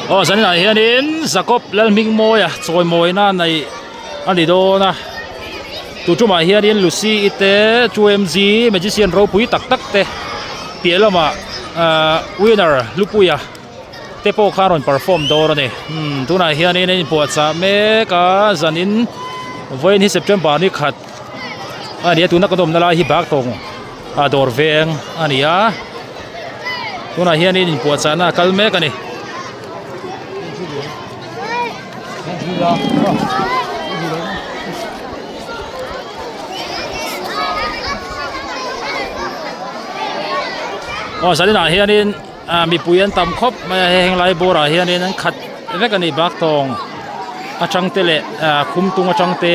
Aw zaninah hianin Jacob Lalhmingmawia chawimawina neih a ni dawn a tu tumah hianin Lucy i te two M G magician ropui tak tak te piah lamah ahh winner Hlupuia te pawh kha a rawn perform dawn a ni umm tunah hianin an inpuahchah mek a zanin vawiin hi September ni khat a ni a tuna kan awmna lai hi bak tawng ah dawr veng a ni a tunah hianin inpuahchahna a kal mek a ni. Aw zaninah hianin ah mipui an tam khawp mai a heng lai bawrah hianin an khat vek a ni bak tawng atang te leh ah khum tung atang te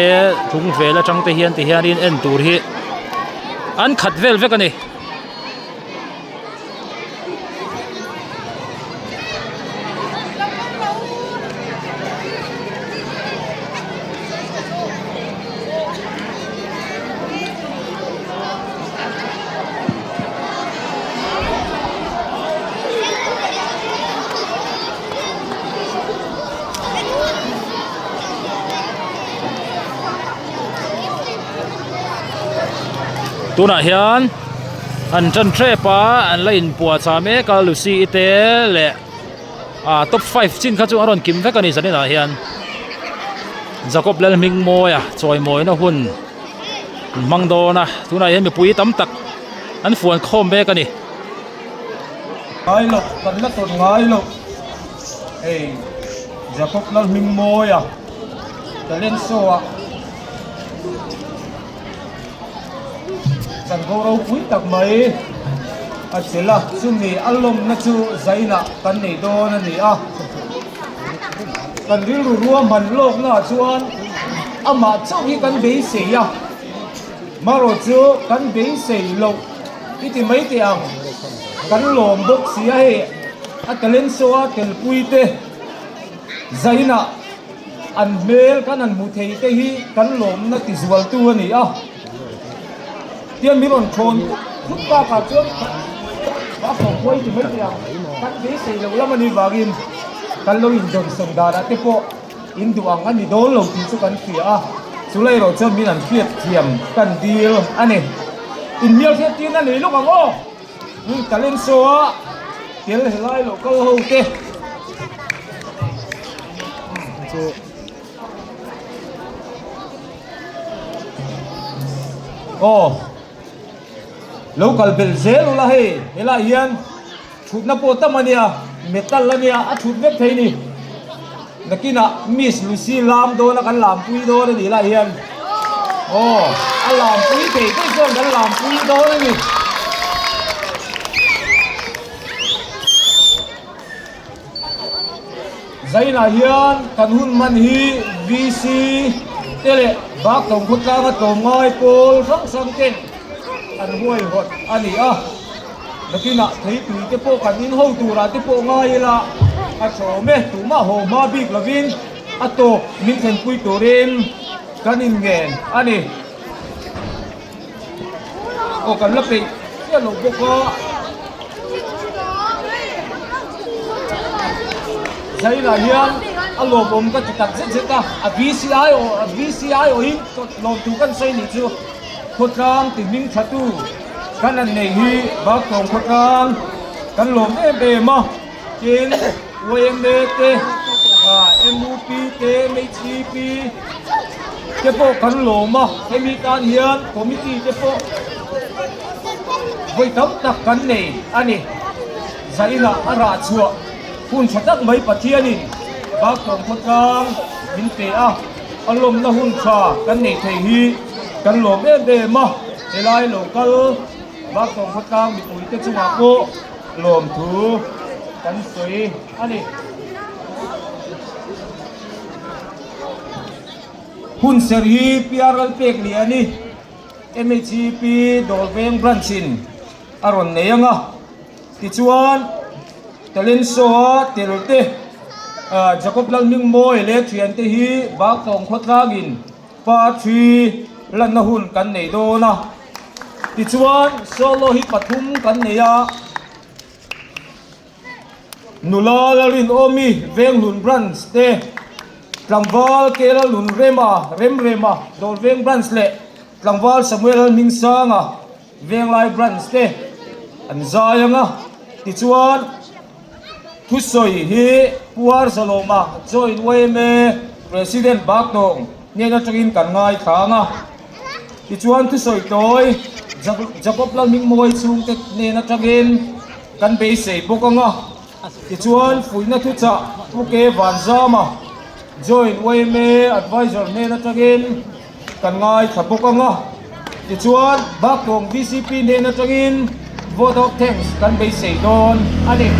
tlung vel atang te hian ti hianin en tur hi an khat vel vek a ni. Tunah hian an tan tep a an la inpuahchah mek a Lucy i te leh ah top five chin kha chu a rawn kim vek a ni zaninah hian Jacob Lalhmingmawia chawimawina hun. An hmang dawn a tunah hian mipui tam tak an fuan khawm mek a ni. Ngai loh kan la tawn ngai loh hei Jacob Lalhmingmawia talent show ah chanvo ropui tak mai a chelh a chumi a lawmna chu zainah kan nei dawn a ni a. Kan rilru ruahman lawknaah chuan amah chauh hi kan beisei a, marawh chu kan beisei loh i ti mai teh ang, kan lawm bawk si a hei a talent show a telpui te zainah an hmel kan han hmu thei te hi kan lawmna ti zualtu a ni a, tiang min rawn thawn thut bakah chuan a fawh i ti mai teh ang, kan beisei loh lam a nih vangin. Kan lo indawnsawn danah te pawh in duh ang a ni dawn lo tih chu kan hria a, chulai erawh chuan min an hriat thiam kan dil a ni. Inhnial hriat tir na nei lawk ang aw. Umm talent show a tel helai lo kal ho te. Aw lo kal belh zel ula hei helai hian. Thutna pawh tam a nia, metal a nia, a thut vek thei ni. Nakinah Miss Lucy lam dawn a kan lampui dawn a nih lai hian aw a lampui thei thei chuan kan lampui dawn a ni. Zainah hian kan hun hman hi VC te leh Baktawng khawtlanga tlawmngai pawl hrang hrang ten an huaihawt a ni a. Nakinah theitui te pawh kan in ho turah te pawh ngai ila a ṭhawm e, tumah haw hma bik lovin a tawp min thlenpui turin kan inngen a ni. Aw kan la peih chiah lo bawk a. Zailah hian a lawmawm ka ti tak zet zet a, a VCI aw a VCI awhin lawmtu kan sawi nih chu khawtlang ti hming thatu kan han nei hi Baktawng khawtlang kan lawm em em a, tin YMA te MUP te MHEP te pawh kan lawm a, hemi tan hian committee te pawh vawi tam tak kan nei a ni. Zainah a rah chhuah hun tha tak mai Pathianin Baktawng khawtlang min pe a, a lawmna hun tha kan nei thei hi kan lawm em em a, helai lo kal Baktawng khawtlang mipuite chungah pawh lawmthu kan sawi a ni. Hun serh hi PRL pek leh a ni. MHEP Dawlveng Branch in a rawn nei ang a, tichuan Talent Show a tel te Jacob Lalhmingmawi leh thiante hi Baktawng khawtlang in Pa thi lanna hun kan nei dawn a, tichuan solo hi pathum kan nei a. Nula Lalrinawmi Venghlun Branch te, Tlangval Kelalun Rema Remrema Dawrveng Branch leh Tlangval Samuel Lalhmingsanga Venglai Branch te an zai ang a, tichuan thusawi hi Pu Arzalawma Joint yma President Baktawng hnen atangin kan ngaithla ang a, tichuan thusawi tawi Jacob Lalhmingmawi chhungte hnen atangin kan beisei bawk ang a, tichuan fuihna thuchah Pu Ke Vanzama Joint yma Advisor hnen atangin kan ngaithla bawk ang a, tichuan Baktawng vcp hnen atangin vote of thanks kan beisei dawn a ni.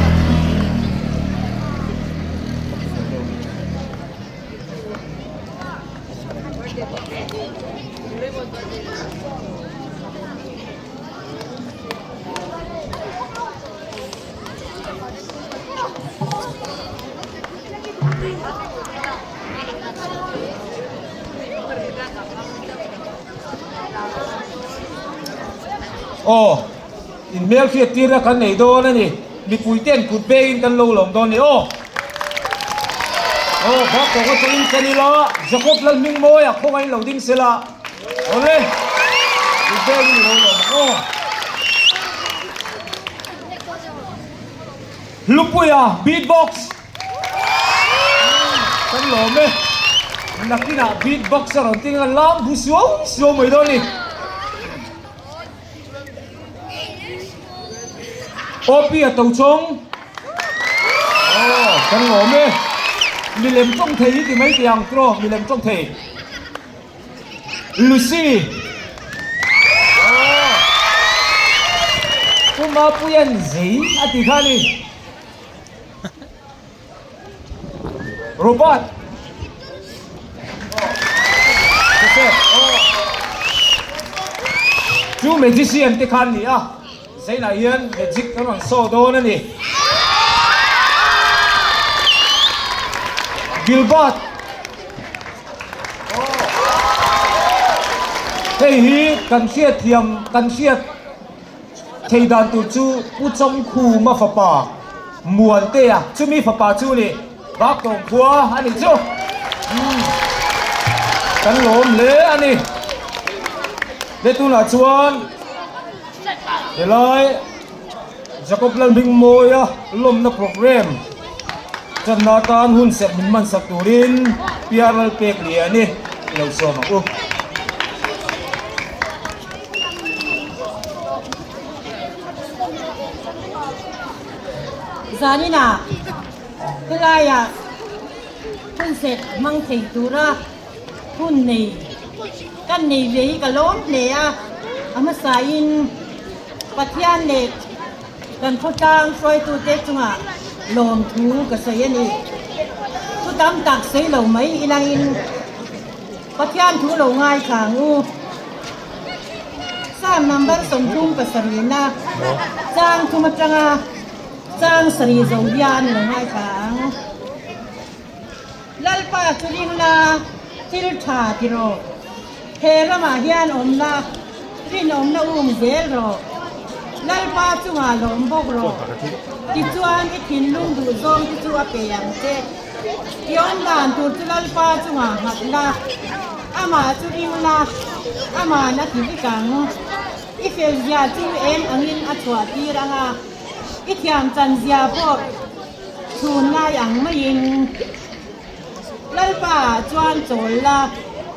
Aw, in hmelhriat tirna kan nei dawn a ni. Mipui ten kut bengin kan lo lawm dawn a ni aw. Aw, bak tawk atangin kan ila, Jacob Lalhmingmawia khawngaih lo ding sela. Awle, kut bengin i lo lawm ang aw. Hlupuia beatbox. Kan lawm e. Nakinah beatbox a rawn ting a, lam bu suau suau mai dawn a ni. OP a to chawng. Aw, kan lawm e. Milem tawng thei hi ti mai teh ang tiraw, milem tawng thei. Lucy! Aw! Pu Mapuia'n zei a ti kha a ni. Robert! Joseph! Aw! Chu magician te kha an ni a, zeinah hian magic an rawn show dawn a ni. Gilbert! Hei hi kan hriatthiam kan hriat thei dan tur chu Pu Chawngkhuma fapa Muantea chumi fapa chu ni Baktawng khua a nih chu kan lawm hle a ni. He tunah chuan helai Jacob Lalhmingmawia lawmna programme channa atan hun serh min hmansak turin Piar Lalpek Liani i lo sawm ang u. Zaninah helaiah hun serh hmang thei tura hun nei kan nei ve hi ka lawm hle a, a hmasain Pathian leh kan khawtlang hruaitute chungah lawmthu ka sawi a ni. Thu tam tak sawi lo mai ilangin Pathian thu lo ngaithla ang u. Psalm number 30 pasarihna chang thum atanga chang sarih zo hian lo ngaithla ang. Lalpa chu ringna thil tha ti rawh. He ramah hian awmna, rinawmna um zel rawh. Lalpa chungah lawm bawk rawh. Tichuan i thinlung duh zawng te chu a pe ang che. I awm dan tur chu Lalpa chungah nghat la, amah chu ring la, ama'n a ti vek ang. I fel zia chu eng angin a chhuah tir ang a, i thiam chan zia pawh Chhun lai ang maiin Lalpa ah chuan chawl la,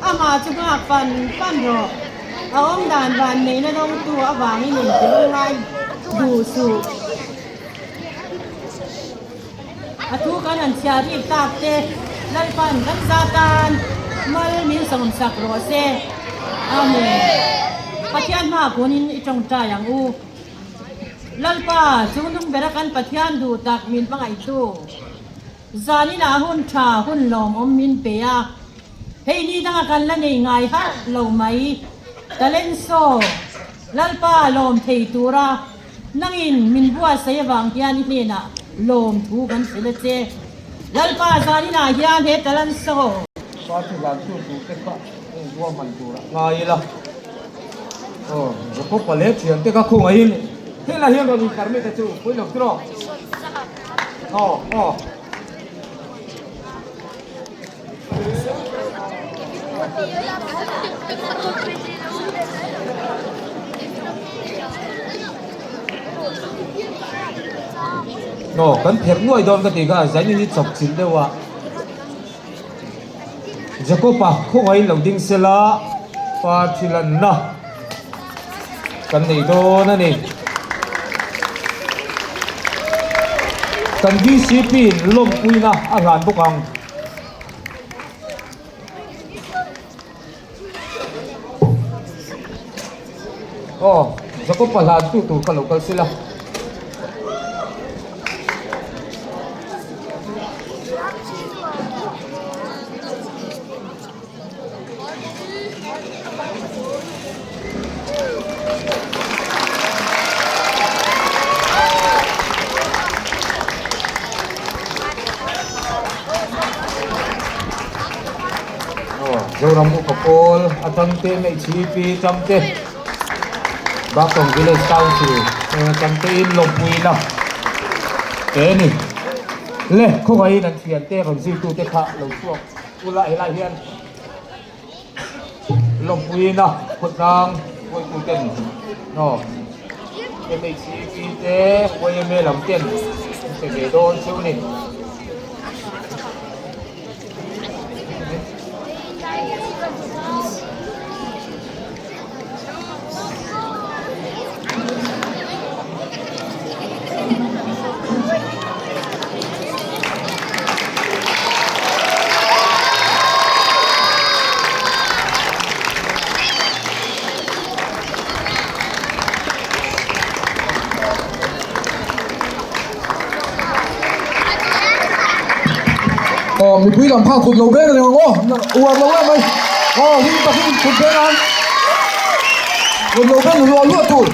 amah chu nghak fan fan rawh. A awm dan van neihna dawngtu avangin inti lungngai duh suh. A thu kan han chhiah rik tak te Lalpa'n kan za tan mal min sawmsak rawh se. Amen. Pathian hma kunin i tawngtai ang u. Lalpa, chungnung bera kan Pathian duh tak min hmangaihtu, zaninah hun tha, hun lawmawm min pe a, hei ni danga kan la nei ngai harh lo mai, talent show, Lalpa lawm thei tura nangin min buatsaih avang hian i hnenah lawmthu kan hrilh a che. Lalpa, zaninah hian he talent show. Party hlan tu tur te kha heng ruahman turah ngai ila. Aw, Jacob-a leh thiante kha khawngaihin helai hian rawn inkarmit a chu, pawilawk tiraw? Aw aw. Aw kan pherh nuai dawn ka tih kha zanin hi chawp chilh deuh a. Jacob-a khawngaih lo ding sela pa thilanna kan nei dawn a ni. Kan DCP in lawmpuina a hlan bawk ang. Aw, Jacob-a hlan tu tur kha lo kal sela. Zoram Upa Pawl a tangte Meichhipi tangte Baktawng Village Council tangte in lawmpuina te a ni. Le khawngaihin an thiante rawn zirtute kha lo chhuak ula helai hian lawmpuina khawtlang hruaituten aw MHCP te YMA lam ten an pe ve dawn cheu a ni. Aw mipui lam kha kut lo beng reng ang aw uar lo em mai aw hlim takin kut beng ang kut lo beng luah luah tur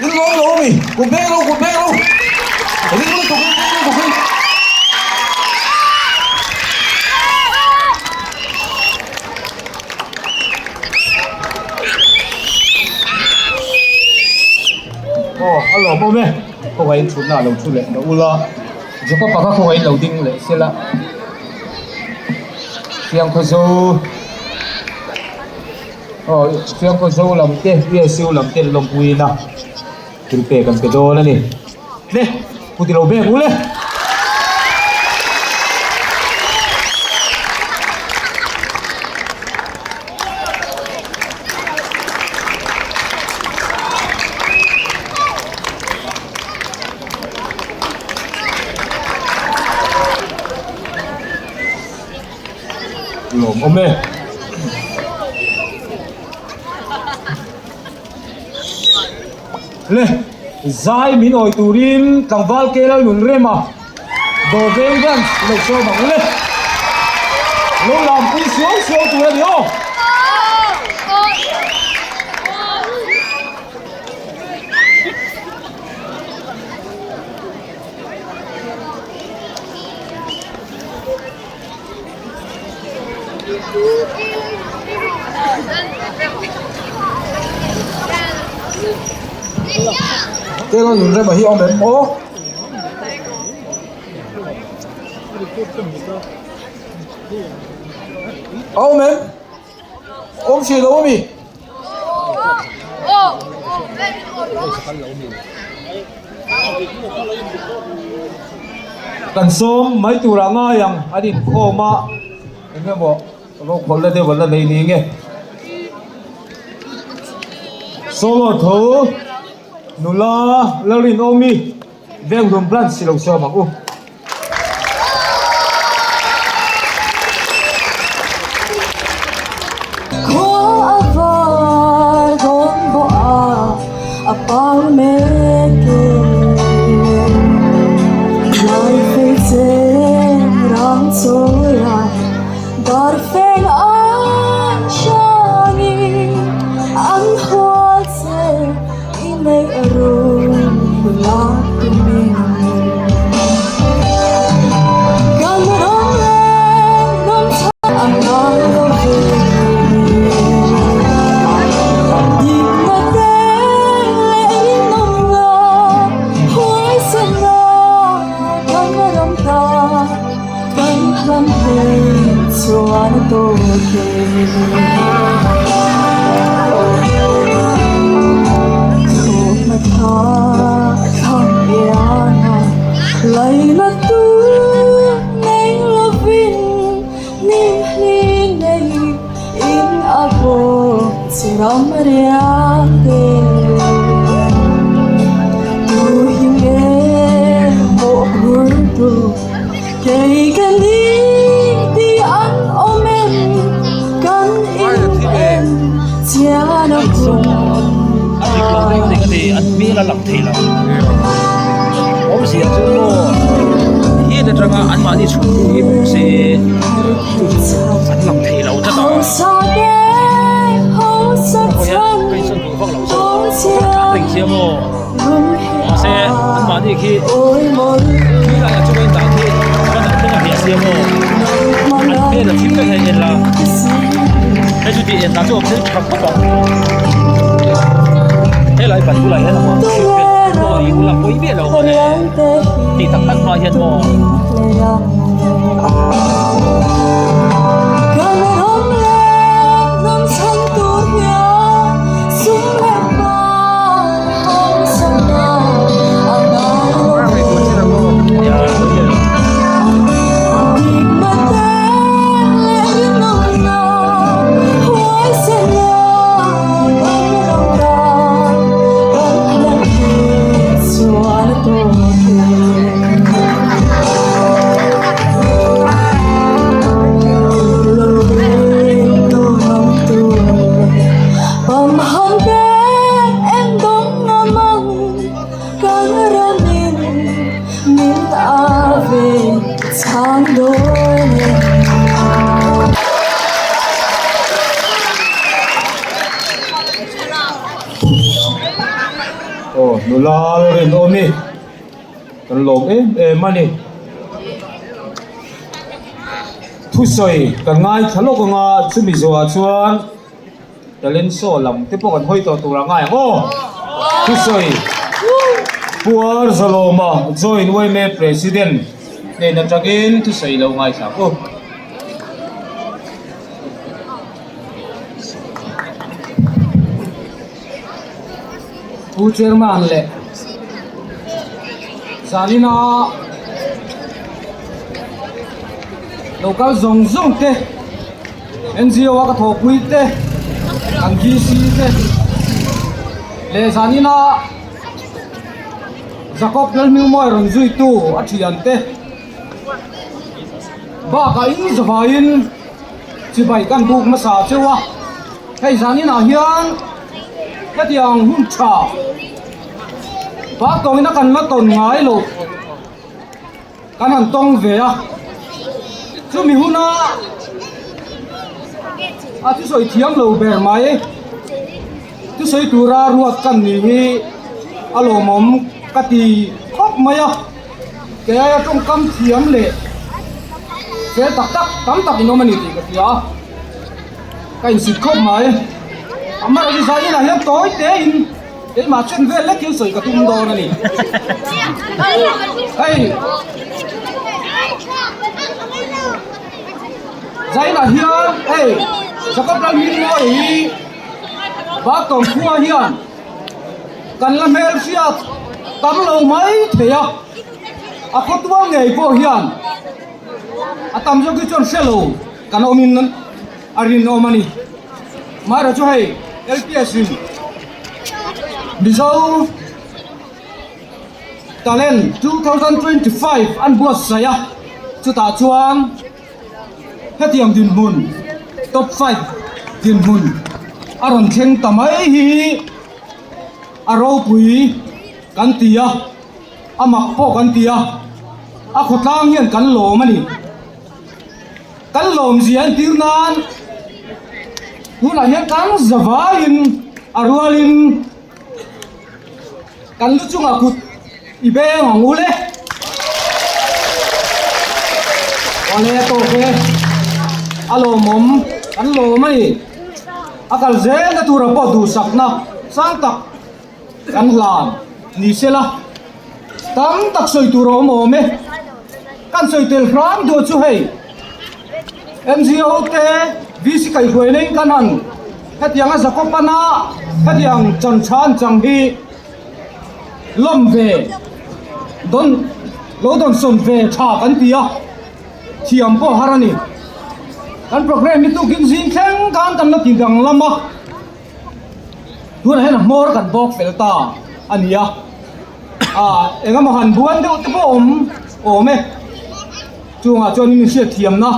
in lawm lo ami kut beng lo kut beng lo ring lutuk in ring lutuk in. Aw a lawm awm e khawngaihin thutna a lo thu leh ta ula Jacob a kha khawngaihin lo ding leh sela Fiangkhaw zo aw Fiangkhaw zo lam te USU lam te an lawmpuiin a thil pek an pe dawn a ni le kut i lo bek ule. Lawm awm e. Le zai min awi turin tlangval ke lal nun rem a dawr veng branch lo sawm ang le. Lo lampui suau suau tur a ni aw. Tela nun rema hi awm em aw? A awm em? Awm hrih lo ami? Kan sawm mai turah ngai ang an inkhawm a eng emaw rokhawlh na deuh an la nei ni nge solo tho nula Lalrinawmi Venghlum branch lo sawm ang u. A dik lo deuh deuh a ni an hmel a lang thei lo awmzia chu maw hian atanga anmahni chhungtu hi awm se chu chu an lang thei lo tlat a khawiah ka insawn duh vak lo zawk a tlan reng sia maw mahse anmahni khi khi laiah chuan a indah khi banner thleng a hliah sia maw an hmel a thim vek a en la hei chu tih en dan chu awm se tha khawp ang helai ban bulah hian a awm thil pek pawh i ula pawi miah lo mawle tih tak tak hma hian maw. Aw nula rinawm i kan lawm em em a ni thusawi kan ngaithla lawk anga chumi zawhah chuan. Talent show lam te pawh kan hawi tawh tur a ngai ang aw. Thusawi Puar Zalawma Joint yma President hnen atangin thusawi lo ngaithla ang u. Pu Chairman leh Zanina local zawng zawng te NGO a ka thawhpui te kan VC te leh zanina Jacob Lalhmingmawia rawn zuitu a thian te bakah in zavaiin chibai kan buk hmasa cheu a hei zaninah hian hetiang hun tha Baktawngina kan la tawn ngai lo. Kan han tawng ve a, chumi huna a thusawi thiam lo ber mai, thusawi tura ruat kan nih hi a lawmawm ka ti khawp mai a, kei aia tawngkam thiam leh fel tak tak tam tak in awm a ni tih ka hria a, ka insit khawp mai. Amaherawhchu zainah hian tawi tein. Keimah chen vel lek thil sawi ka tum dawn a ni. Hei Zainah hian hei Jacob Lalhmingmawia hi Baktawng khua hian kan la hmelhriat tam lo mai thei a, a khawtual ngei pawh hian a tam zawk hi chuan hre lo kan awmin a rinawm a ni. Amaherawhchu chu hei LPS in Mizo Talent 2025 an buatsaih a, chutah chuan hetiang dinhmun top 5 dinhmun a rawn thleng ta mai hi a ropui kan ti a, a mak pawh kan ti a, a khawtlang hian kan lawm a ni. Kan lawmzia entir nan tunah hian kan zavaiin a rualin kan lu chungah kut i beng ang u le. Awle a tawk e, a lawmawm kan lawm a ni. A kal zelna tura pawh duhsakna sang tak kan hlan ni sela tam tak sawi tur a awm awm e. Kan sawi tel hram duh chu hei. MGO te VC kaihhruaina in kan han hetianga Zakopana hetiang chan tha an chang hi lawm ve dawn lo dawnsawn ve tha kan ti a, thiam pawh har a ni. Kan programme hi tukin zing thleng khan kan la ti danglam a, tunah hian a hmawr kan bawk fel ta a ni a. Ah eng emaw han buan deuh te pawh awm awm e chungah chuan in hriat thiamna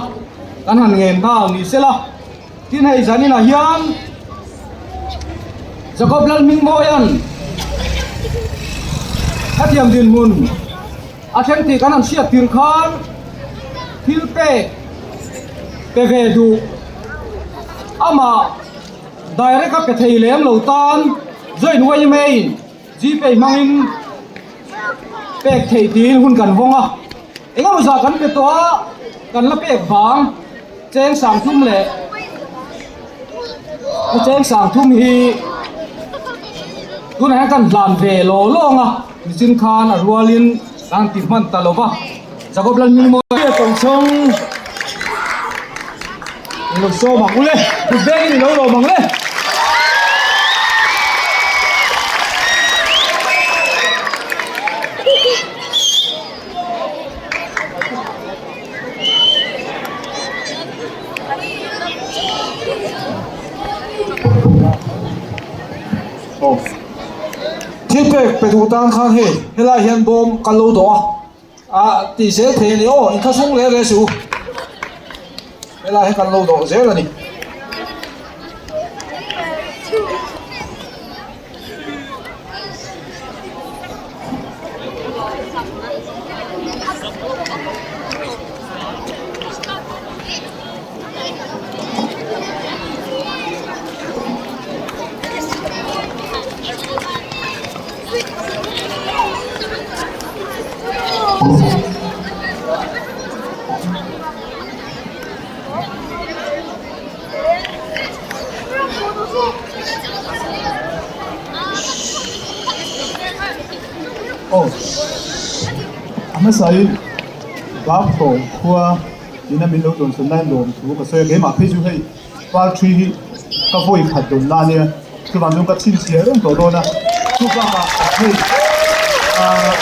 kan han ngen nghal ni sela tin hei zaninah hian Jacob Lalhmingmawia'n hetiang dinhmun a thleng tih kan han hriat tir khan thil pek pe ve duh amah direct a pe thei lem lo tan join yma in. Gpay hmangin pek theih tiin hun kan vawng a, eng emaw zah kan pe tawh a, kan la pek vang cheng sangthum leh cheng sangthum hi tunah hian kan hlan ve law lawng a, nichin khan a rualin kan ti hman ta lo va, Jacob Lalhmingmawia tawngchhawng Lo sawm ang ule, kut vengin i lo lawm ang le. Aw. Thil pek pe duh tan khan hei helai hian bawm kan lo dawh a. Ah tih zel thei a ni aw in thlahrung reng reng suh u helai hi kan lo dawh zel a ni. Aw a hmasain Bakthawng khua ina min lo dawnsawn lai lawm thu ka sawi a keimah phei chu hei par thi hi ka vawi khat dawn la ania chuvang chuan ka chhinchhiah reng tawh dawn a chubakah hei ah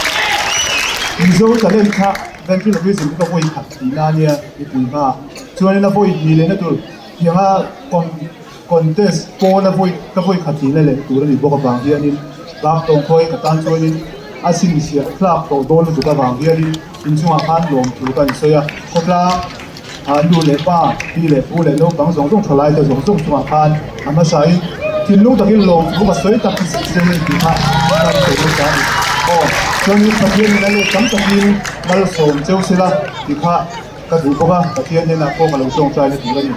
Mizo talent kha ventriloquism hi ka vawi khat tihna ania mipui hmaah chuanin a vawi hnih lehna tur tianga contest pawna vawi ka vawi khat tihna leh tur a nih bawk avang hianin Baktawng khawi ka tan chuanin a chhinchhiah tlak tawh dawn lutuk avang hianin inchungah khan lawmthu ka insawi a khawtlang Ah nu leh pa, pi leh pu leh naupang zawng zawng tha lai te zawng zawng chungah khan a hmasain thinlung takin lawmthu ka sawi tak zet zet a ni tih kha kan sawi nasa a ni. Aw, chuanin Pathian in a let tam takin malsawm cheu sela tih kha ka duh bawk a, Pathian hnenah pawh ka lo tawngtai na tur a ni.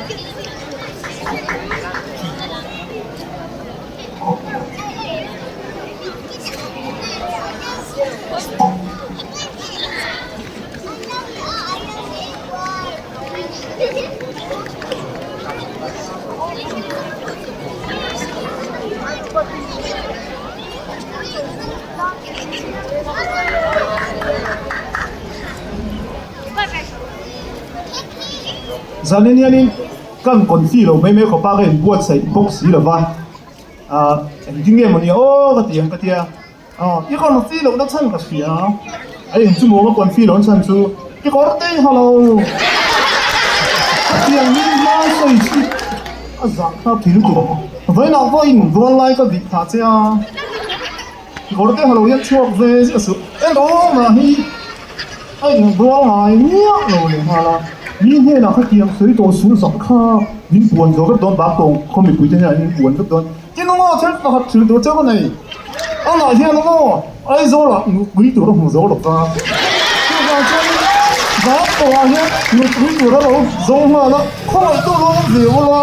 Zanin hianin kan confi lo mai mai khawp a ka inbuatsaih bawk si lova ah engtin nge mawni aw ka ti ang ka tia. Aw, i confi lohna chhan ka hria. A eng chu maw ka confi lohna chhan chu i kawr te i ha lo. Khatiang hi hmai sawi chu a zah thlak thei lutuk. Vawiinah pawh in rual lai ka vih phah che a. I kawr te ha lo hian chhuak ve ziah suh. Elo mah hi a inrual ngai miah lo leh nghal a. Mi hnenah khatiang sawi tawh suh zah kha min puan zo vek dawn bak tawng khaw mipui te hian an inpuan vek dawn. Tin aw thil pakhat thil tur chauh a nei. Amah hian aw Aizawlah nupui tur a hmu zo lo va. Chuvang chuanin Vangtawhah hian nupui tur a lo zo nghal a, khawngaih tawh lo ve ula.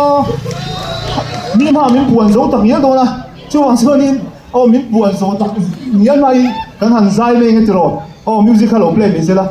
Mi hma min puan zo tak ngial dawn a, chuvang chuanin aw min puan zo tak ngial hmain kan han zai mai ang e tiraw. Aw music kha lo play mai sela.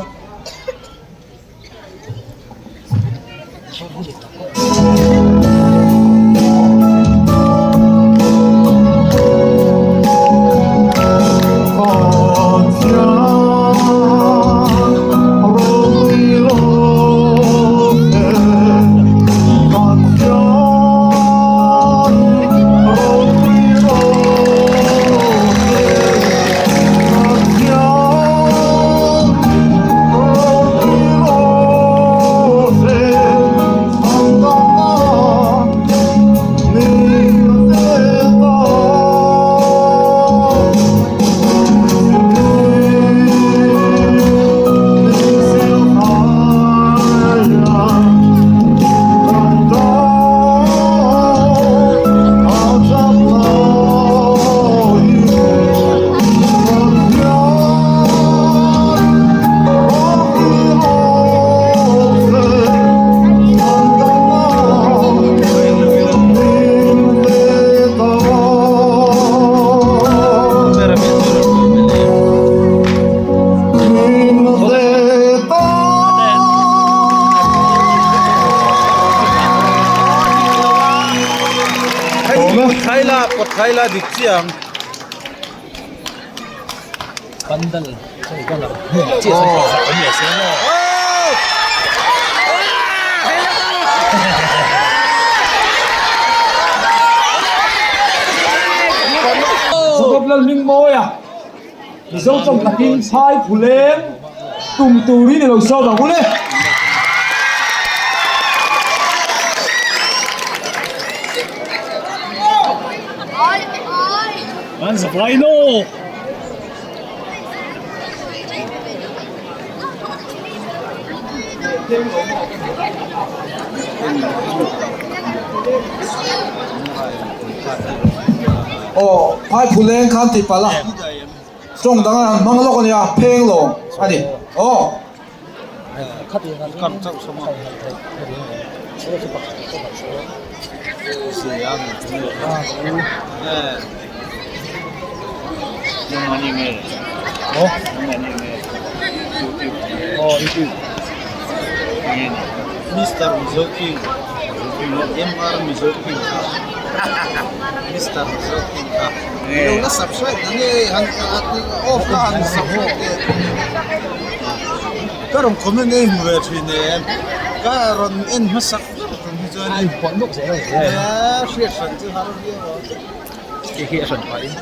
e. Thaila pawt thaila dik chiah ang. Pandal sorry banner chiah sawn awm leh se maw. Jacob Lalhmingmawia Mizo tawng takin phai phuleng tum turin i lo sawm ang u le. An zavai lo. Aw phai phuleng khan tih palh a tawng dang an han hmang lawk a nia pheng lawng a ni aw. Mister Mizo King MR Mizo King kha Mister Mizo King kha lo la subscribe na nge han off la han subscribe teh ka rawn comment ei hmu ve thin em ka rawn en hmasak ber tum hi chuan in hriat hran chu har viau a. Khi khi a hran pah in.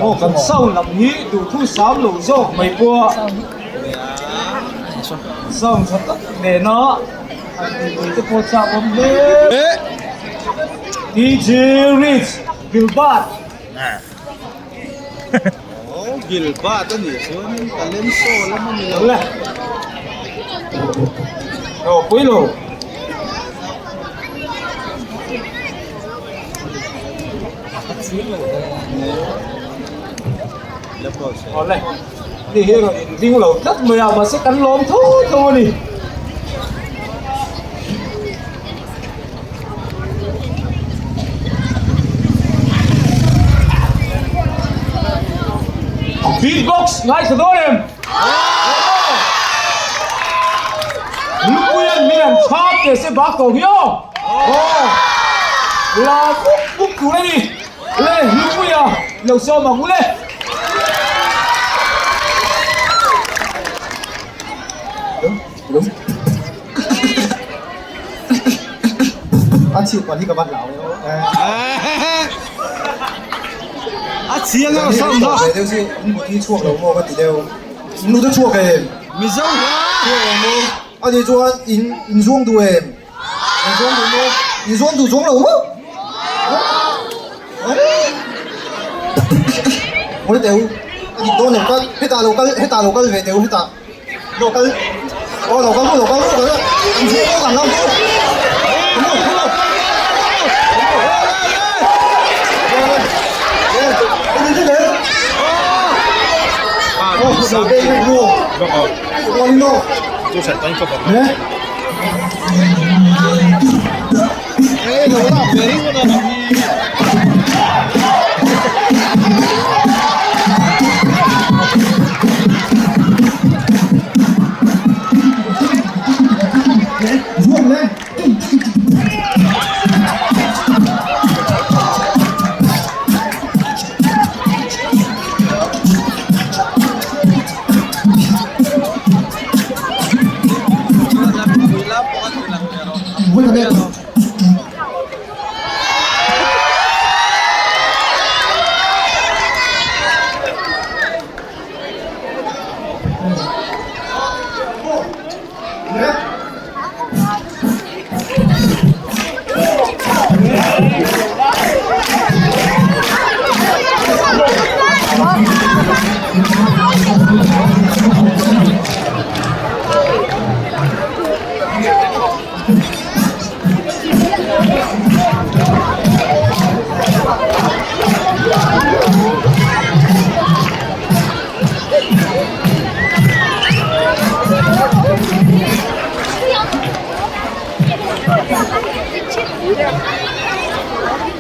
Aw kan sound lam hi duhthu sam lo zawk mai pawh a sound tha tak nena an tih te pawh chak awm hle DJ Rich Gilbert. Aw Gilbert a nih chuanin talent show lam a ni lo. Le. Aw pui lo. Aw le. Ni hi rawn in ding lo tlat mai a mahse kan lawm tho tho a ni. Box ngaithla dawn em? Lupuian min an chhang teh se bak tawh hi aw. Aw. La mup mup tur a ni. Le Lupuia lo sawm ang u le. A chhiat pah hi ka va hlau e aw. A chiang a sam na. Ve deuh si in mut hi chhuak lo maw ka ti deuh. In mut a chhuak em? Mizo hla. Chhuak lo maw? A nih chuan in in zuang duh em? In zuang duh maw? In zuang duh chuang lo maw? Ngawi teh u, a dik dawn lo kal, hetah lo kal, hetah lo kal ve teh u hetah. Lo kal, aw lo kal ru lo kal ru kan an zuang dawn kan lam chu. Come on, come on.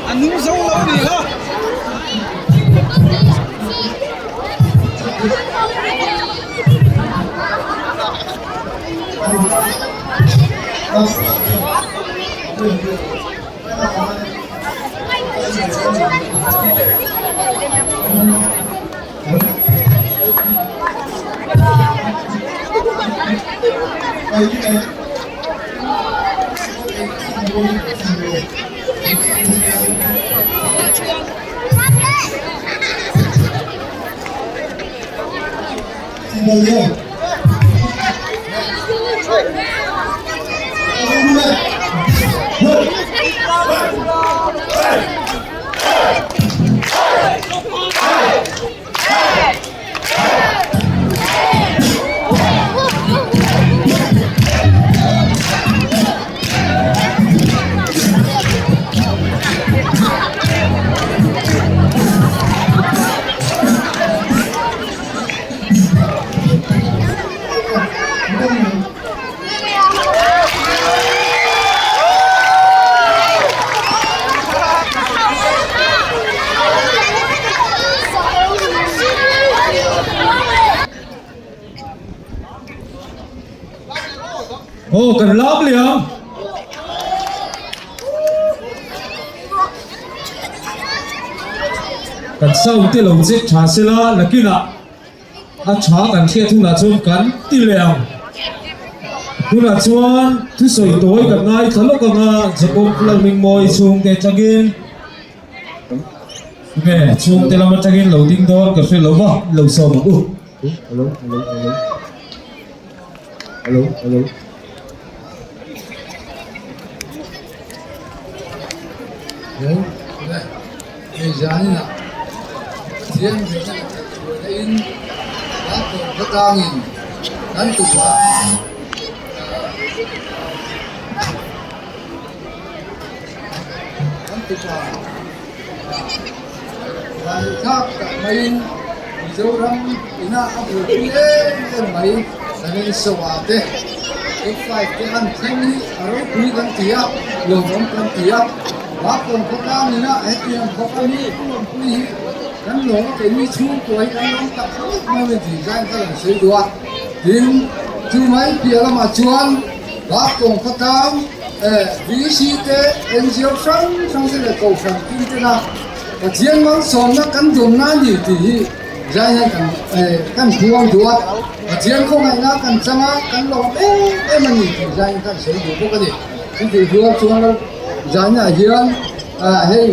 A nung zo lo a nih kha. Aw kan lam leh ang. Kan sound te lo check tha sela nakinah A tha kan hriat hunah chuan kan ti leh ang. Tunah chuan thusawi tawi kan ngaithla lawk ang a, Jacob Lalhmingmawi chhungte atangin nge chhungte lam atangin lo ding dawn ka hre lo va, lo sawm ang u. Hello, hello, hello. Hello, hello. Hello, hei zaninah Pathian hmehna leh kaihhruaina in kan tawng khawtlangin kan tupa kan tupa Vanduhthlak tak maiin Mizoram ina a buaipui em em mai Lalengsoa te Top 5 te an thleng hi a ropui kan ti a, lawmawm kan ti a, Bakawm khawtlang ina hetiang khawp a mi pu awmpui hi. Kan lawm a keini chhungkua hi kan lawm tak zet mai a ni tih zan ka rawn sawi duh a. Tin, chu mai piah lamah chuan Baktawng khawtlang eh VC te NGO hrang hrang te leh Kohhran tin tena Pathian malsawmna kan dawnna a ni tih hi zan hian kan eh kan phuang duh a. Pathian khawngaihna kan chang a, kan lawm em em a ni tih zan hi kan sawi duh bawk a ni. Chutih rual chuan zanah hian ah hei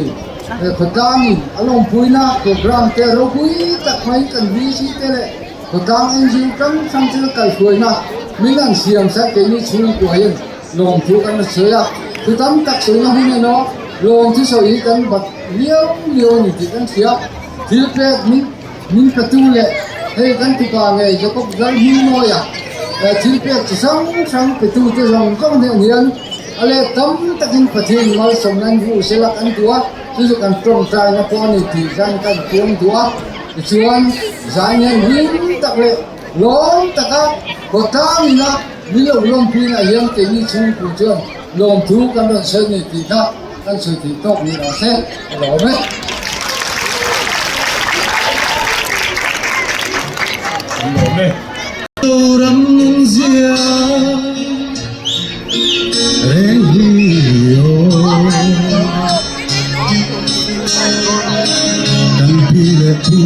khawtlangin a lawmpuina programme te ropui tak mai kan VC te leh khawtlang NGO hrang hrang te kaihhruaina min an siam sak keini chhungkua hian lawmthu kan la sawi a, thu tam tak sawina hun emaw lawmthu sawi hi kan bat liau liau a ni tih kan hria. Thil pek min min petu leh hei kan tupa ngei Jacob Lalhmingmawia thil pek chi hrang hrang petu te zawng zawng hnen hian a let tam takin Pathian malsawmna in hmuh sela kan duh a, chu chu kan tawngtaina pawh a ni tih zan kan puang duh a. Tichuan zan hian hlim tak leh lawm taka khawtlang ina min lo lawmpuina hian keini chhungku chuan lawmthu kan rawn sawi ni tih kha kan sawi theih tawk ni rawh se a lawm e. Lawm e. Zoram nunzia reng hi aw Kan pi leh pu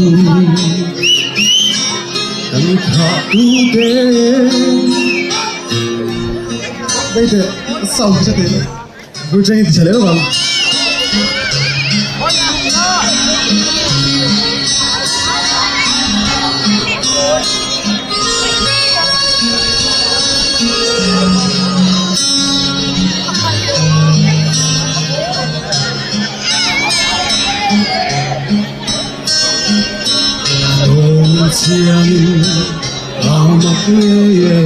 kan thlah tu te Beite sound hi te Gurcheng ti chale bang. Dawng chiangin a mak ngei e.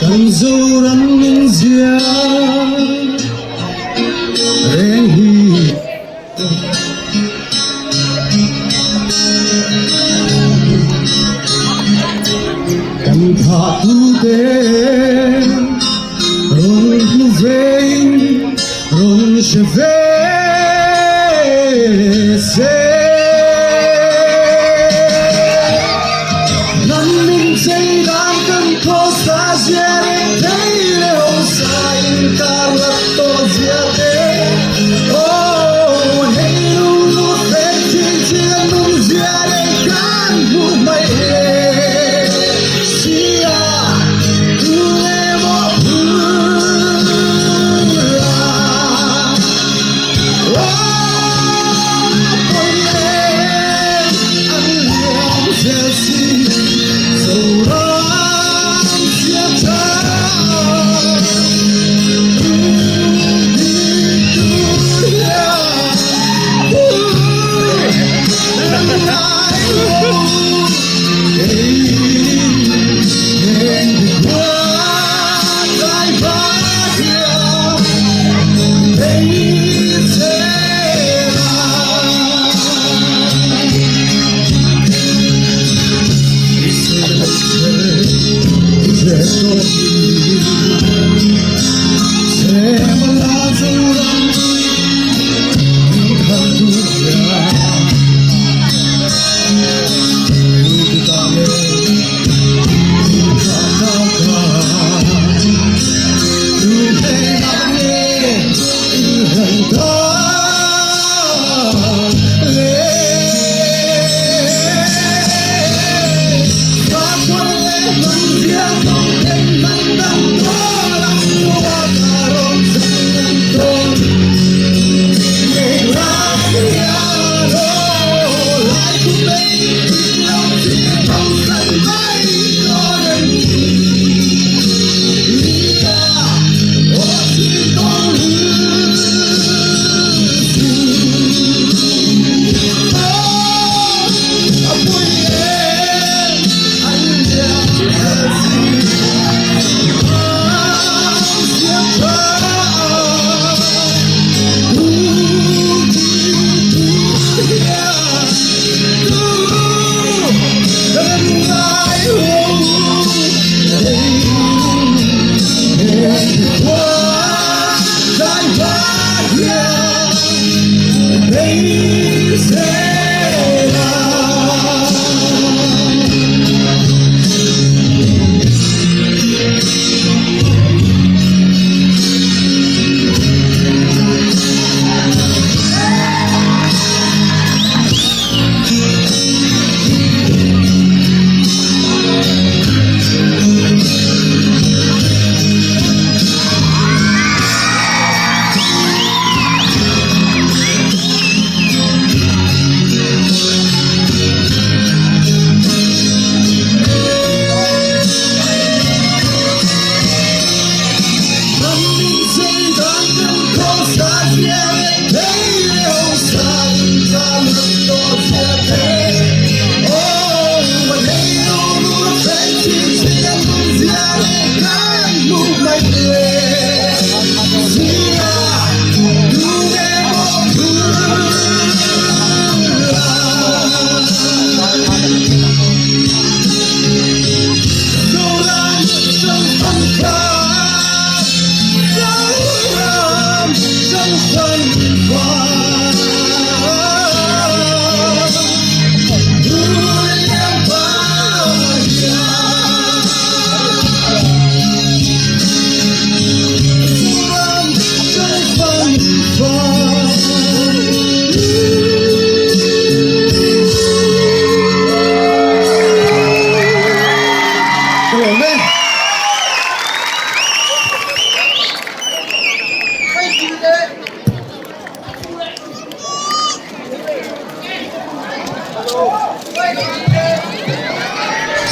Kan Zoram min zia reng hi. Kan thahtu te rawn hmu vein rawn hre ve se. Hnam min chei dan kan khawsa zia reng thei leh hausa inkar lat tawh zia te. Aw hei lu lu fel thin thil nung zia reng kan hmuh mai le sia tu nge maw phur a.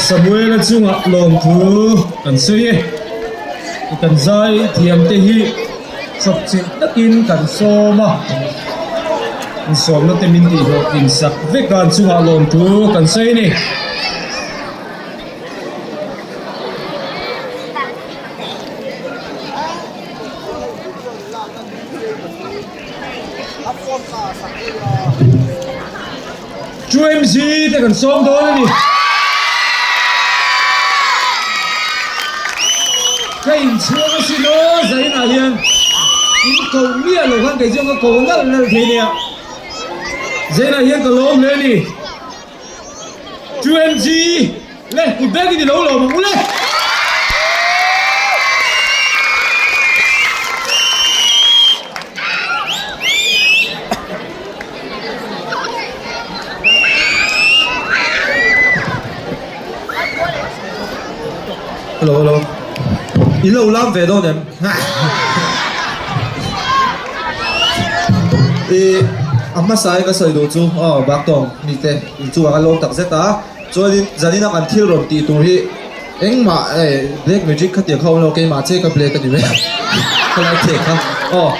Samuela chungah lawmthu kan sawi e. Kan zai thiam te hi chawpchilh takin kan sawm a, insawmna te min tihhlawhtlin sak vek a, an chungah lawmthu kan sawi a ni. 2MC te kan sawm dawn a ni. Ka inchhuang asin aw Zainah hian in koh miah lo khan kei chuan ka ko nalh nalh thei nia. Zainah hian ka lawm hle a ni. 2MC le kut bek in i lo lawm ang u le. Hello hello In lo lam ve dawn em? I a hmasa in ka sawi duh chu aw baktawng mite inchungah ka lawm tak zet a chuanin zanina kan thil rawn tih tur hi engmah eh black magic kha tiang kha awm lo keimah che ka black a ni mai a khalai thek kha aw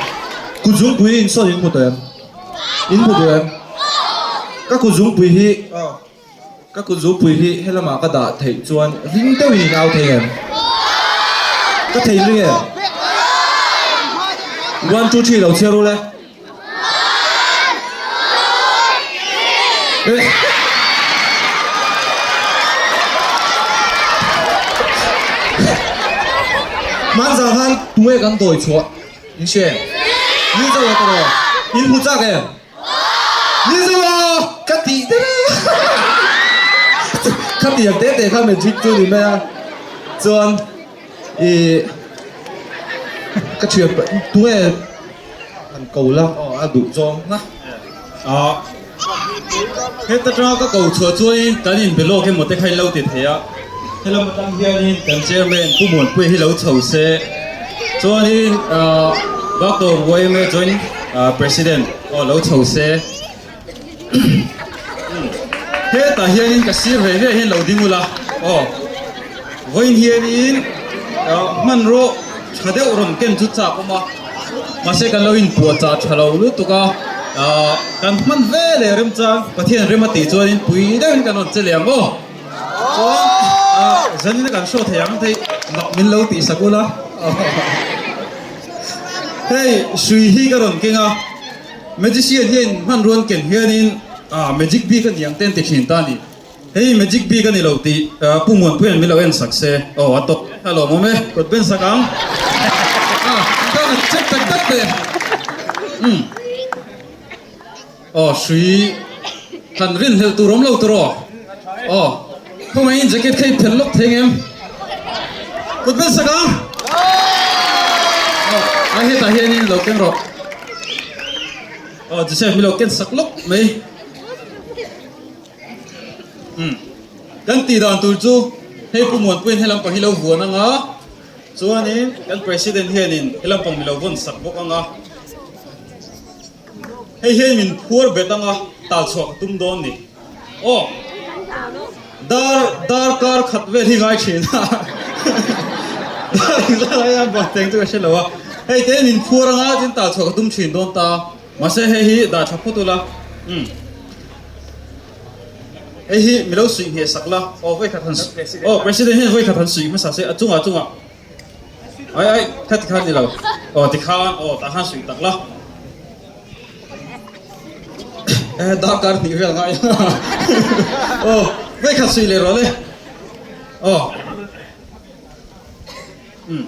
kut zungpui in sawn in hmu tawh em in hmu duh em ka kut zungpui hi aw. Ka kut zupui hi helamah ka dah theih chuan ring deuhin in au thei em? Ka thei ring em? One two three lo chhiar ul e. Hmanzah khan tunge kan dawi chhuah in hria em? Ni zo e tawh in hmu chak em? Mizo ka tih der a Kha tiang te te kha magic chu ni mai a chuan ih ka thian tunge han ko la aw a duh zawng na. Ah heta tanga ka ko chhuah chuanin kan inbe lawk emaw te kha in lo ti thei a helam atang hianin kan chairman Pu Muanpuia hi lo chho se chuanin ah Baktawng yma joint President aw lo chho se hetah hianin ka sir ve ve hian lo ding ula aw vawiin hianin hmanraw tha deuh rawn ken chu chak awm a mahse kan lo inpuah chah tha lo lutuk a kan hman ve leh remchang Pathian rem a tih chuanin pui deuhin kan rawn che leh ang aw chuan zanin a kan hraw thei ang thei mak min lo tih sak ula. Hei hrui hi ka rawn keng a, magician hian hmanruan ken hianin ah magic bik a ni ang te an ti thin ta a ni. Hei magic bik a ni lo tih Pu Muanpuia'n min lo en sak se aw a tawp a lawmawm e, kawt ben sak ang. Ah ka han check tak tak teh. Umm aw hrui han rinhlelh tur awm lo tur aw aw khawngaihin jacket kha i phelh lawk thei ngem kut ben sak ang aw a hetah hianin lo keng rawh aw Joseph mi lo ken sak lawk mai umm kan tih dan tur chu hei Pu Muanpuia'n helam pang hi lo vuan anga chuanin kan President hianin helam pang mi lo vawn sak bawk anga. Hei hian min phuar bet anga tal chhuah ka tum dawn ni. Aw. Dar dar kar khat vel hi ngai thin a. Dar engzat lai a buat teng chu ka hre lo a. Hei te min phuar anga tin tal chhuah ka tum thin dawn ta. Mahse hei hi dah tha phawt ula. Umm. Hei hi mi lo suih ngheh sak la. Aw vawi khat han aw president hian vawi khat han suih hmasa se a chungah chungah. Ai ai kha tikhan ni lo aw tikhan aw tah khan suih tak la eh darkar hnih vel ngai aw vei khat suih leh rawh le aw um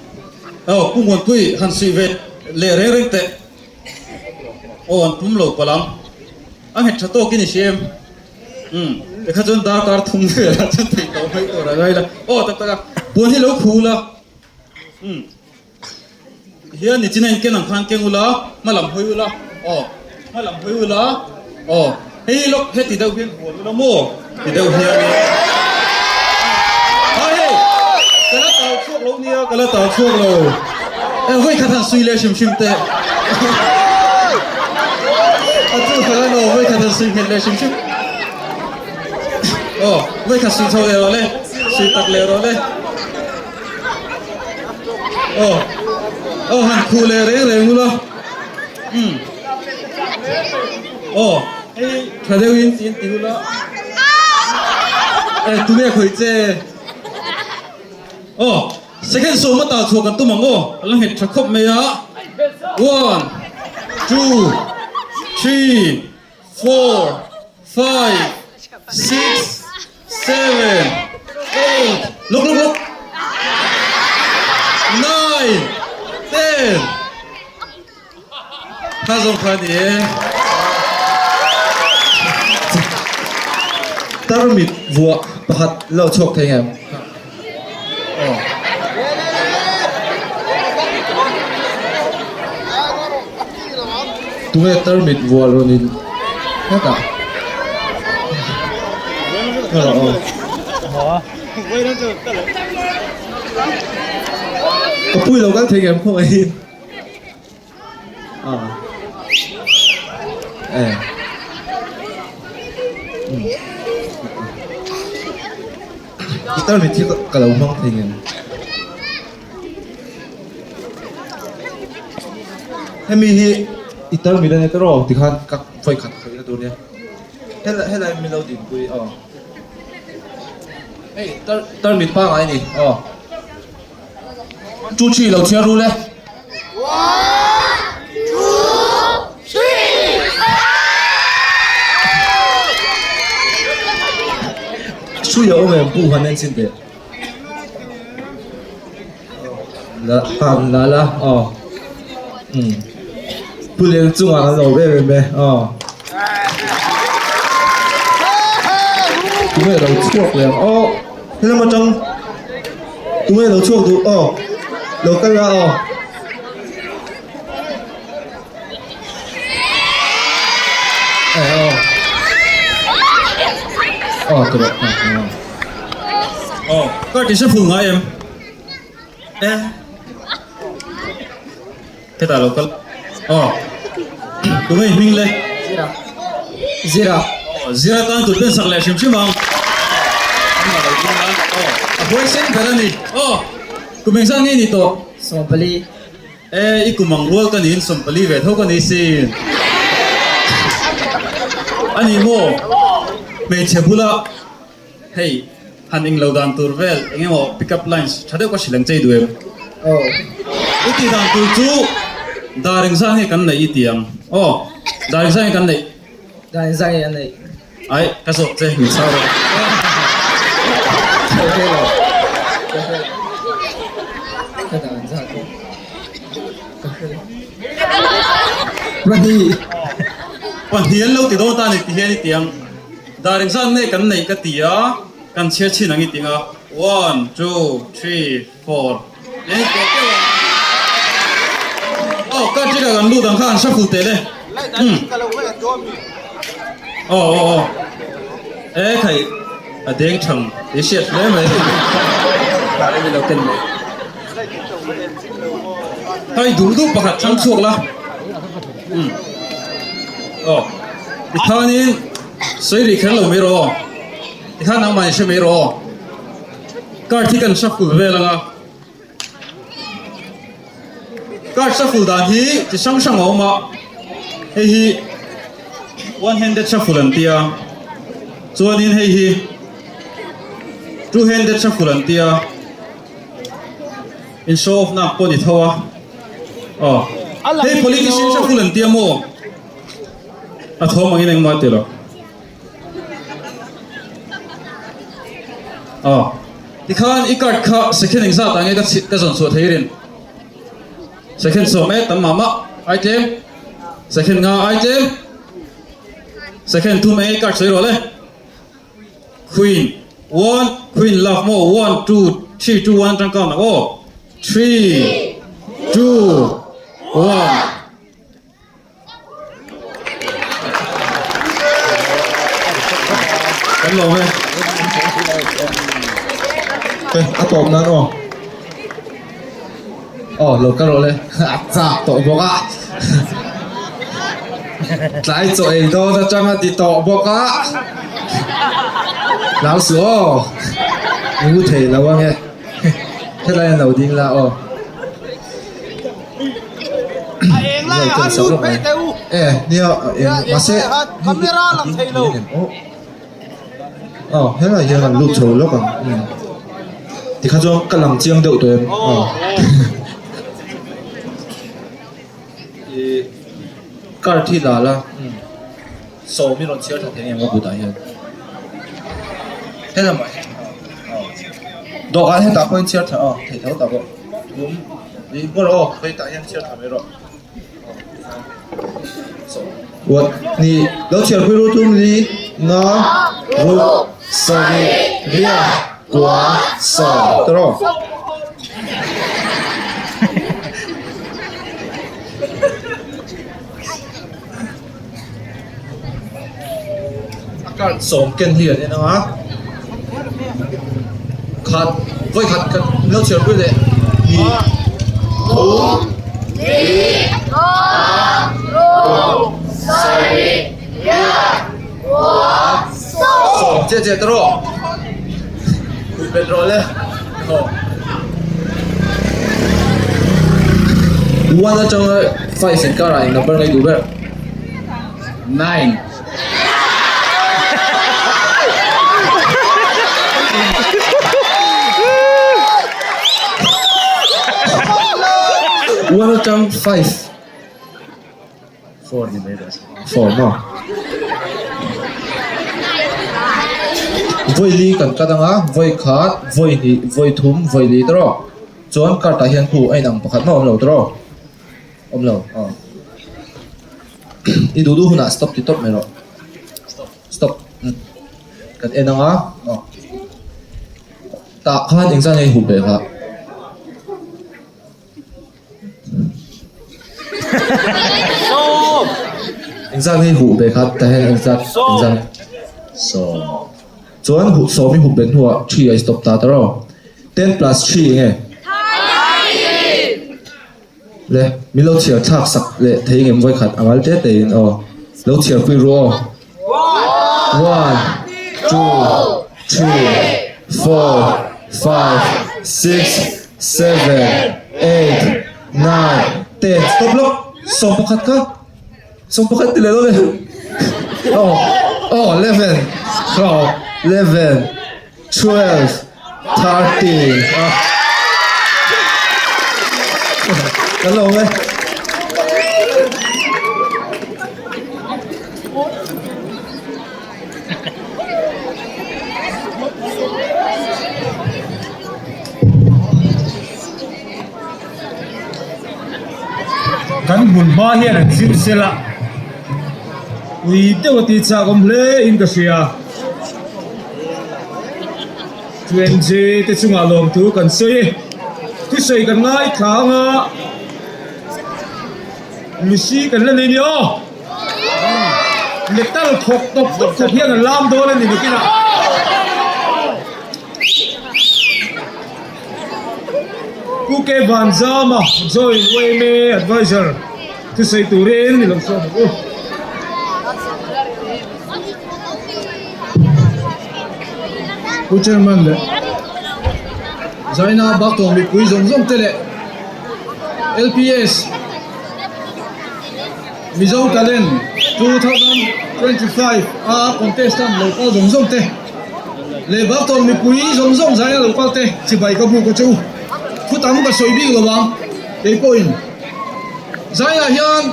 aw Pu Muanpui han suih ve leh reng reng teh aw an pum lo palh ang a nghet tha tawkin i hria em. Umm tikha chuan darkar thum velah chuan theih tawh mai tur a ngai la. Aw tak tak a, puan hi lo khu ula. Umm hian nichina in ken ang khan keng ula, hma lam hawi ula. Aw hma lam hawi ula. Aw hei lawk heti deuh hian huan ula maw ti deuh hian in. Hai hei ka la tau chhuak lo nia ka la tau chhuak lo. Eh vawi khat han sui leh hrim hrim teh. A chu kha no vawi khat han sui nghet leh hrim hrim. Aw vawi khat sui chho leh rawh le. Si tak leh rawh le. Aw. Aw han khuh leh reng reng ula. Umm. Aw hei tha deuhin tiin ti ula. Eh tunge khawih che? Aw second sawma tah chhuah kan tum ang aw. A la nghet tha khawp mai a. One, two, three, four, five, six, seven, eight, look look look, nine, ten. Kha zawng kha ni e. Tarmit vuah pakhat lo chhuak thei ngem? Aw. Tunge tarmit vuah rawn in hetah? Aw. Ka pui lo kal thei ngem khawngaihin? Aw. Eh. I tarmit hi ka lo hmang thei ngem? Hemi hi i tarmit a nia tiraw tikhan ka vawi khat khawih na tur nia. Helai helai min lo dinpui aw. Hei tar tarmit pangngai a ni aw. Chu chi lo chhiar rul e. Sui a awm em pu han en chin teh. La han la la aw. Um. Pu leng chungah kan lo em em e aw. Tunge lo chhuak leh ang aw. Helam atang tunge lo chhuak duh aw lo kal la aw. Eh aw. Aw tawh aw. Aw kar ti se phul ngai em? Eh. Hetah lo kal aw tunge hming le? Zira. Zira. Aw Zira tan tut pen sak leh hrim hrim ang. Amah lo ding a aw a huaisen ber a ni aw kum engzah nge ni tawh? 14. E i kum ang rual ka niin 14 ve tho ka ni sin. Ani maw hmeichhe bula Hei, han englo dan tur vel eng emaw pick up lines tha deuh ka hrilh ang che i duh em? Aw. I tih dan tur chu dar engzah nge kan neih i ti ang? Aw, dar engzah nge kan neih? Dar engzah nge kan neih? Ai, ka zawh che, min chhau rawh. Ka hre lo, ka hre lo. Ka dar engzah nge? Ka hre lo. Pahnih. Pahnih an lo ti dawn ta a ni ti hian i ti ang. Dar engzat nge kan neih ka ti a, kan chhiar chhin ang i ting a, one, two, three, four, eng teh teuh ang. Aw, ka ṭika kan lut ang kha an shuffle teh le. Umm. Aw, aw, aw. E khai, a deng thang i hriat hle mai. Hei duh duh pakhat thlang chhuak la. Umm. Aw, tikhanin sawi rih kher lo mai rawh aw. Tikhan nangmah in hre mai rawh aw. Card hi kan shuffle vel ang a. Card shuffle dan hi chi hrang hrang a awm a. Hei hi one handed shuffle an tia. Chuanin hei hi two handed shuffle an tia. In show off nak pawh ni tho a. Aw. Hei politician shuffle an tia maw? A thawm angin engmah ti lo. Aw. Tikhan i card kha second engzat ah nge ka ka zawn chhuah thei rin? Second sawm e tam mah mah ai tlem. Second nga ai tlem. Second thum e i card sawi rawh le. Queen one queen love maw one two three two one atang count ang aw. Three two one. Kan lawm e. A tawp nan aw. Aw lo ka rawh le. A chak tawh bawk a. Tlai chaw ei dawn atang a ti tawh bawk a. Hlau suh aw. Ngu thei lo ange. Helai an lo ding la aw. A eng lai ah han lut phei teh u. E nia eng mahse camera lang thei lo. Aw helai hian an lut chho lawk ang. Tikha chuan ka lang chiang deuh tawh em. Aw. Card hi la la sawm i rawn chhiar thla thei ang em ka kutah hian helamah hian dawhkan hetah pawh in chhiar thla aw thei tho tak pawh thum ih bawr aw hetah hian chhiar thla mai rawh what ni lo chhiar pui ru thum li nga ruk sarih riat kua sawm tawh. A card sawm ken hi an en ang a khat vawi khat khat lo chhiar pui leh hnih thum sawm chiah chiah ta rawh huh bet rawh le aw one atanga five inkar ah eng number nge duh ber nine one atang five four ni mai rawh se four maw vawi li kan cut anga vawi khat vawi hnih vawi thum vawi li te rawh chuan card ah hian khu a inang pakhat mah a awm lo te rawh awm lo aw i duh duh hunah stop ti tawp mai rawh stop kan en anga aw tah khan engzah nge i huh beh kha. Engzat nge huh beh kha tah hian engzat engzat sawm chuan huh sawm i huh bet hnuah thi a i stop ta ta rawh ten plus thi enge le min lo chhiar thlak sak leh thei ngem vawi khat a mal te te in aw lo chhiar pui ru aw one two three four five six seven eight nine ten stop lawk sawm pakhat kha sawm pakhat ti leh dawn e aw aw eleven aw eleven 12 13 ah kan lo awm e. Kan hmun hma hian an zir sel a, ui deuh a tih chak awm hle in ka hria. 2MJ te chungah lawmthu kan sawi e, thusawi kan ngaithla anga Lucy kan la nei nia aw. Metal khawk tawp tawp khawp hian an lam dawn a ni nakinah. Pu K Vanzama join yma advisor thusawi turin i lo sawm ang u. Pu Chairman leh Zaina Baktawng mipui zawng zawng te leh LPS Mizo Talent 2025 a contestant lo kal zawng zawng te leh Baktawng mipui zawng zawng zaina lo kal te chibai ka buk a che u. Thu tam ka sawi bik lo ang keipawhin Zaina hian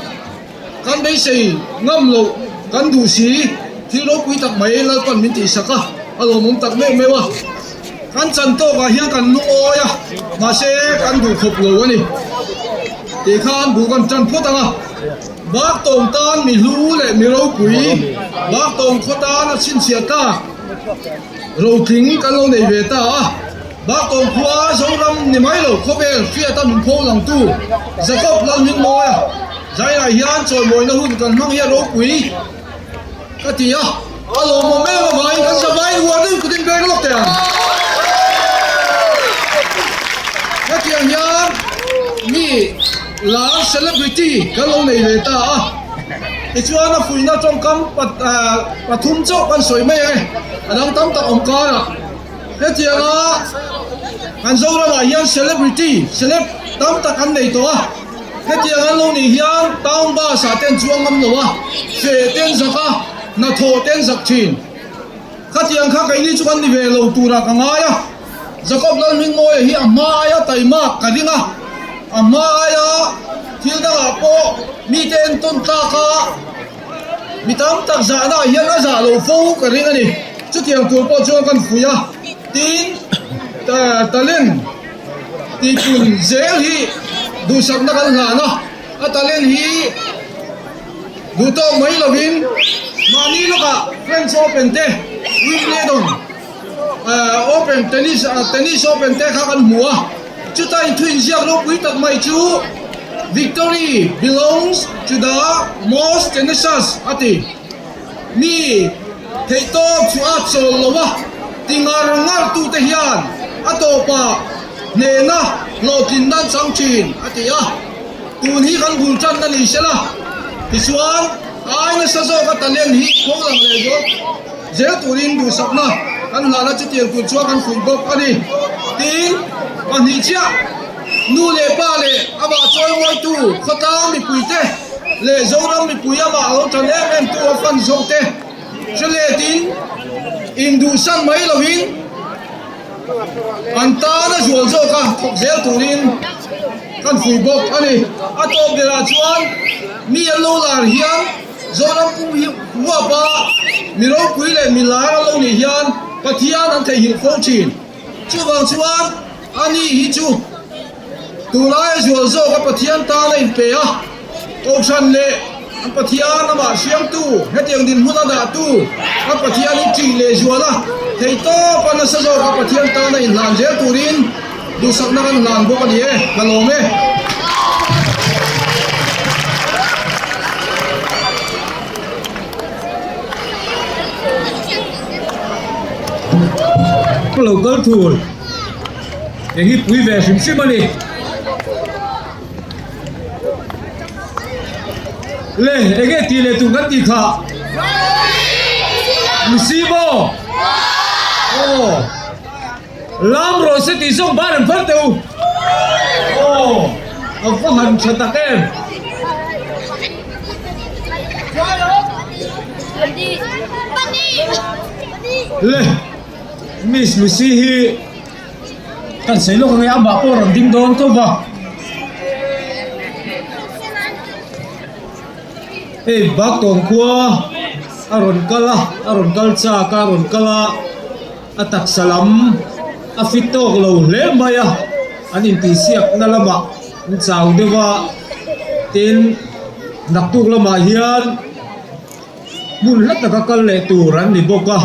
kan beisei ngam loh kan duh si thil ropui tak mai Lalpan min tihsak a, a lawmawm tak meuh meuh a. Kan chan tawkah hian kan lungawi a, mahse kan duh khawp lo a ni. Tih khan buh kan tan phawt ang a, Baktawng tan mi hlu leh mi ropui, Baktawng khaw tan a chhinchhiah tlak rotling kan lo nei ve ta a. Baktawng khua Zoram ni mai lo khawvel hriata min pho langtu Jacob Lalhmingmawia zainah hian chawimawina hun kan hmang hi a ropui. Ka ti a, a lawmawm em avangin kan zavaiin uar deuh kutin beng lawk teh ang. Hetiang hian mi lar celebrity kan lo nei ve ta a, tichuan a fuihna tawngkam pathum chauh kan sawi mai ang e, a dang tam tak awm karah. Hetianga kan Zoramah hian celebrity, celeb, tam tak an nei tawh a, hetiang an lo nih hian town bus ah te an chuang ngam lo a, feh te an zak a, hnathawh te an zak thin. Khatiang kha keini chu kan ni ve lo turah ka ngai a, Jacob Lalhmingmawia hi a hma aia taimak ka ring a, a hma aia thil dangah pawh mite entawn tlak a, Mi tam tak zahna ah hian a zah lo fo ka ring a ni. Chutiang tur pawh chuan kan fuih a, tin talent tihpun zel hi duhsakna kan hlan a, a talent hi duh tawk mai lovin mahni lawkah French Open te, Wimbledon Open tennis tennis Open te kha kan hmu a. Chuta inthu inziak ropui tak mai chu Victory belongs to the most tenacious a ti. Mi theihtawp chu a chawl lo a, ti ngar ngar tute hian a tawpah hnehna hlawhtlin nan chang thin a ti a. Tun hi kan bul tan a ni sela, tichuan ai nasa zawka talent hi kho lang leh zawk. Zel turin duhsakna kan hlahna chutiang tur chuan kan fuih bawk a ni. Tin, pahnih chiah nu leh pa leh amah chawimawitu khawtlang mipuite leh Zoram mipui amah lo tan em em tu a fan zawk te hre letin induhsan mai lovin an tan a zual zawk a thawk zel turin kan fuih bawk a ni. A tawp berah chuan mi an lo lar hian Zoram pum hi huapa mi ropui leh mi lar a lo nih hian Pathian an theihnghilh fo thin. Chuvang chuan ani hi chu tunlaia zual zawka Pathian tan a inpe a, Kohhran leh an Pathian amah hriamtu, hetiang dinhmun a dahtu an Pathian hi ṭih leh zual a, theihtawpa nasa zawka Pathian tan a inhlan zel turin Duhsakna kan hlan bawk a ni e, ka lawm e. Lo kal thur eng hi pui ve hrim hrim a ni. Le enge tih leh tur kan tih kha? Misi maw? Aw. Lam rawh se tih zawng ban an phal teh u. Aw, a va han tha tak em. Le, Miss Lucy hi kan sawi lawk ange amah pawh rawn ding dawn tawp a. Hei Baktawng khua a rawn kal a, a rawn kal chak a, a rawn kal a. A taksa lam a fit tawk lo hle mai a, an intihsiakna lamah an chau deuh a, tin naktuk lamah hian hmun hla taka kal leh tur an ni bawk a,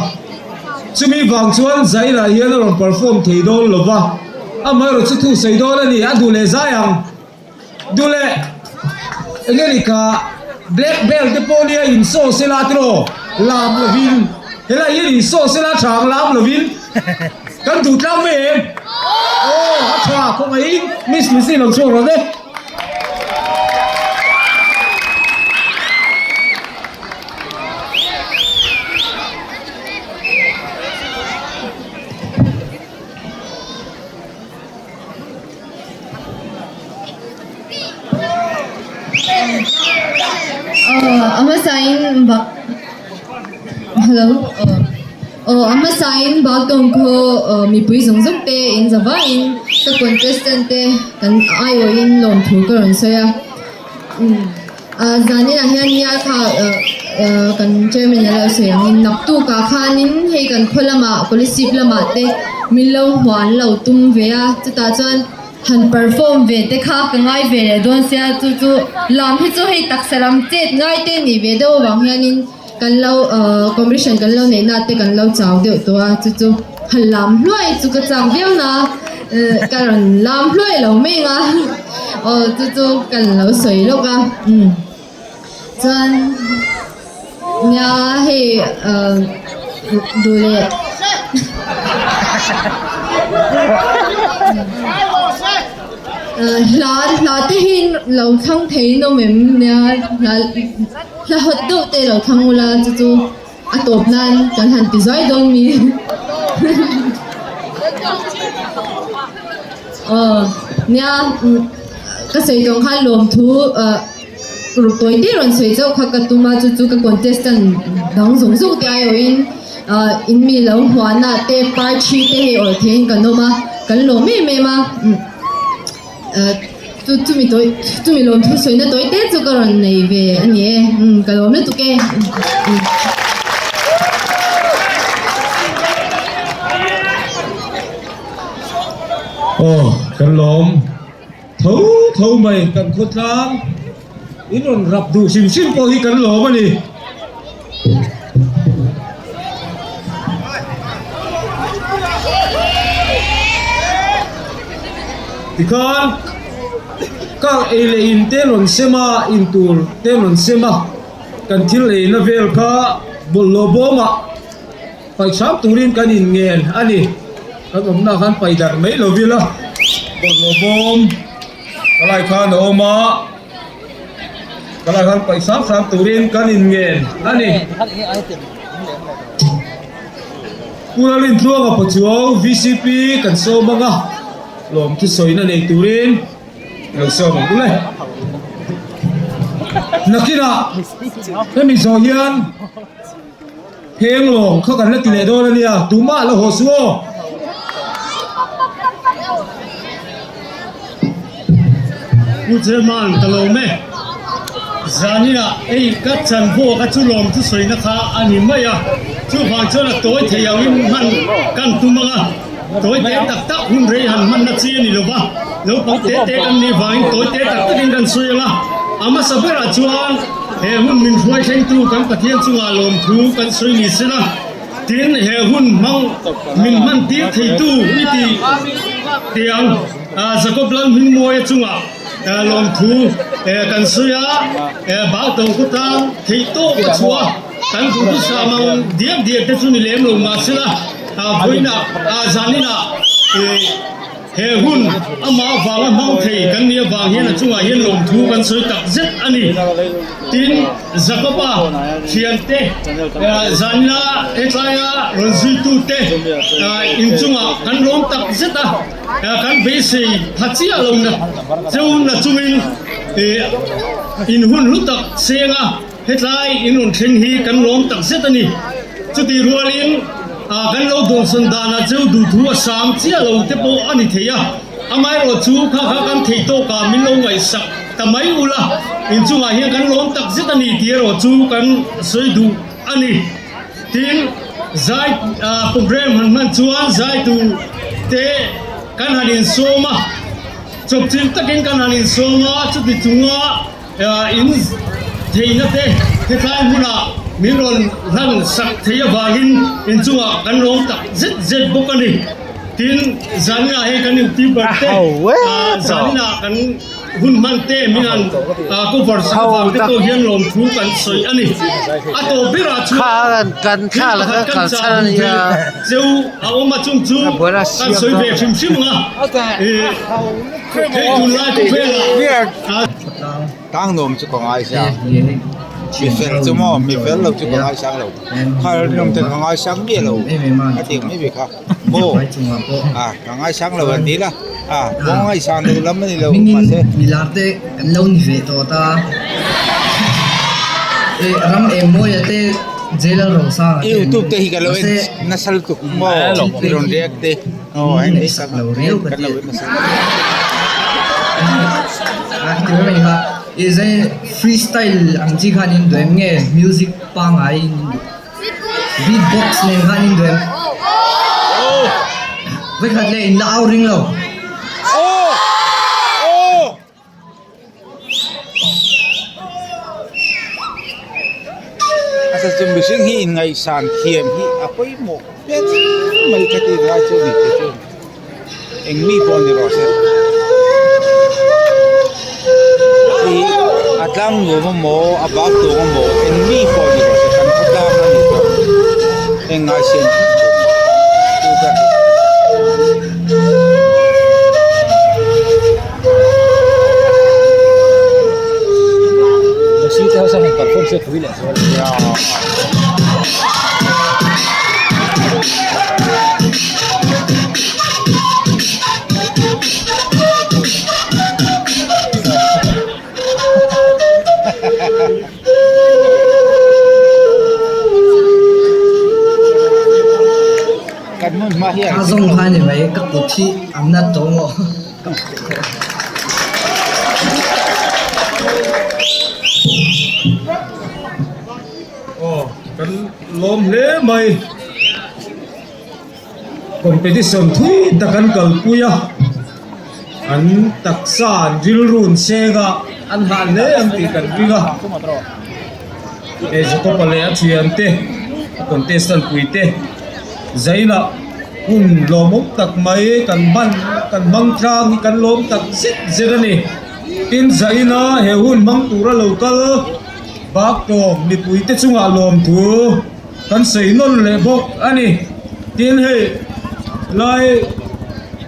chumi vang chuan Zaila hian a rawn perform thei dawn lo va, amaherawhchu chu thu sawi dawn a ni, a duh leh zai ang. Duh leh enge ni kha black belt te pawh nia in saw sela tiraw lam lovin helai hian in saw sela tha ang lam lovin kan duh tlang mai em aw a tha khawngaihin miss Lucy lo chhuak rawh le. A hmasain bak hello aw a hmasain Baktawng khaw mipui zawng zawng te in za vaiin ka contestant te kan aiawhin lawmthu ka rawn sawi a Zaninah hian Nial kha kan chairman a lo sawi angin naktukah khanin hei kan khaw lamah Kolasib lamah te min lo hmuh an lo tum ve a chutah chuan han perform ve te kha ka ngai ve leh dawn sia chu chu lam hi chu hei taksa lam chet ngai te nih ve deuh avang hianin kan lo competition kan lo neih na te kan lo chau deuh tawh a chu chu han lam hluai chu ka chak viau na ka rawn lam hluai lo mai ang a aw chu chu kan lo sawi lawk a umm chuan nia hei ah duh leh hla hla te hi lo thlang thei an awm em nia hla. Hla hawt deuh te lo thlang ula chu chu a tawp nan kan han ti zuai dawn mi. Aw nia ka sawi tawng khan lawmthu ruk tawi te rawn sawi chauh kha ka tum a chu chu ka contestant dang zawng zawng te aiawhin in mi lo hmuahna te parthi te hei awrh theihin kan awm a kan lawm em em a. Chu chumi tawi chumi lawmthu sawina tawi te chu ka rawn nei ve a ni e umm ka lawm lutuk e. Aw kan lawm tho tho mai kan khawtlang in rawn rap duh hrim hrim pawh hi kan lawm a ni. Tikhan kar ei leh in te rawn sem a, in tur te rawn sem a, kan thil eina vel kha bawlhhlawh bawmah paih hram turin kan inngen a ni. Kan awmna khan paih darh mai lo ila bawlhhlawh bawm palai khan a awm a. Kalai khan paih sang sang turin kan inngen a ni. Pu Lalintluanga Pachuau VCP kan sawm ang a, lawmthu sawina nei turin lo sawm ang u le. Nakinah hemi zawh hian Heng lawng kha kan la ti leh dawn a nia, tumah la haw suh aw. Pu Chairman ka lawm e. Zaninah ei ka chanvo ka chu lawm chu sawina kha a ni mai a, chuvang chuan a tawi thei angin hman kan tum ang a, tawi te tak tak hun rei han hmanna chi a ni lo va, naupang te te kan nih vangin tawi te tak takin kan sawi ang a, a hmasa berah chuan He hun min hruai thlengtu kan Pathian chungah lawmthu kan sawi ni sela, tin he hun hmang min hman tir theitu i ti tiang Jacob Lalhmingmawia chungah lawmthu kan sawi a, Bautawng khawtlang theih tawk a chhuah a, kan duhthusam ang diak diak te chu ni lem lo mahsela vawiinah zaninah He hun amah avanga hmang thei kan nih avang hian a chungah hian lawmthu kan sawi tak zet a ni. Tin, Jakoba thiante zanina hetlaia rawn zuitute inchungah kan lawm tak zet a, kan beisei pha chiah lo na cheu na chungin in hun hlu tak senga Hetlai in rawn thleng hi kan lawm tak zet a ni. Chutih rualin kan lo dawnsawn danah cheu duhthu a sang chiah lo te pawh a ni thei a. Amaherawh chu kha kha kan thei tawkah min lo ngaihsak ta mai ula, inchungah hian kan lawm tak zet a ni tih erawh chu kan sawi duh a ni. Tin, zai program han hman chuan zaitu te kan han insawm a, chawpchilh takin kan han insawm a, chuti chunga In theihna te hetlai hmunah min rawn hlan sak thei avangin inchungah kan lawm tak zet zet bawk a ni. Tin, zaninah hei kan youtuber te zaninah kan hun hman te min han cover sak avang te pawh hian lawmthu kan sawi a ni. A tawp berah chuan thil pakhat kan chah duh ve cheu a awm a chung chu kan sawi ve hrim hrim ang a. Hei tunlai khawvelah Tang nuam chu ka ngai sang mi fel chu maw mi fel lo chu ka ngai sang lo kha rinawm te ka ngai sang miah lo a tih mai ve kha maw a ka ngai sang lo an ti la a maw ngai sang lo lam a ni lo mahse milar te kan lo ni ve tawh ta ram eng mawia te jail rosanga te youtube te hi ka lo en nasa lutuk maw rawn react te. Ngaihsak lo riau ka ti. I zai freestyle ang chi khan in duh em nge music pangngai in duh beatbox nen khan in duh em vawikhat leh in la au ring lo. A sa chu mihring hi inngaihsan thiam hi a pawimawh ber mai ka ti lai chu ni te chu eng mi pawh ni rawh se ih a tlang nuam amaw a bak tuang amaw eng mi pawh ni rawh se kan khaw tlang a nih chuan eng ngaihsan tu ber hi. zawng kha ni mai ka kut hi an nat tawh maw. Aw kan lawm hle mai competition thui tak an kalpui a an taksa an rilru an seng a an hah hle ang tih kan ring a hei Jacob-a leh a thiante a contestant pui te zainah hun lawmawm tak mai kan hman kan hmang tlang hi kan lawm tak zet zet a ni tin zaina he hun hmang tura lo kal. Baktawng mipuite chungah lawmthu kan sawi nawn leh bawk a ni. Tin hei lai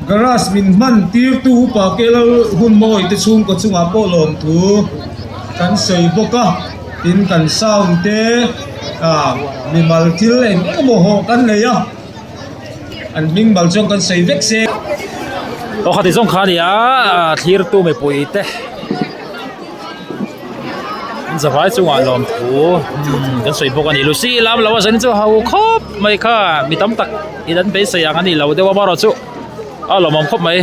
garage min hman tirtu upa Kelal Hunmawi te chhungkaw chungah pawh lawmthu kan sawi bawk a. Tin kan sound te ah mimal thil eng emaw hawh kan nei a, an hming mal chuan kan sawi vek se. Aw khati zawng kha a ni a, thlirtu mipuite. Zavai chungah lawmthu kan sawi bawk a ni Lucy lam lo a zanin chu ho khawp mai kha mi tam tak in an beisei ang a ni lo deuh a marawh chu a lawmawm khawp mai.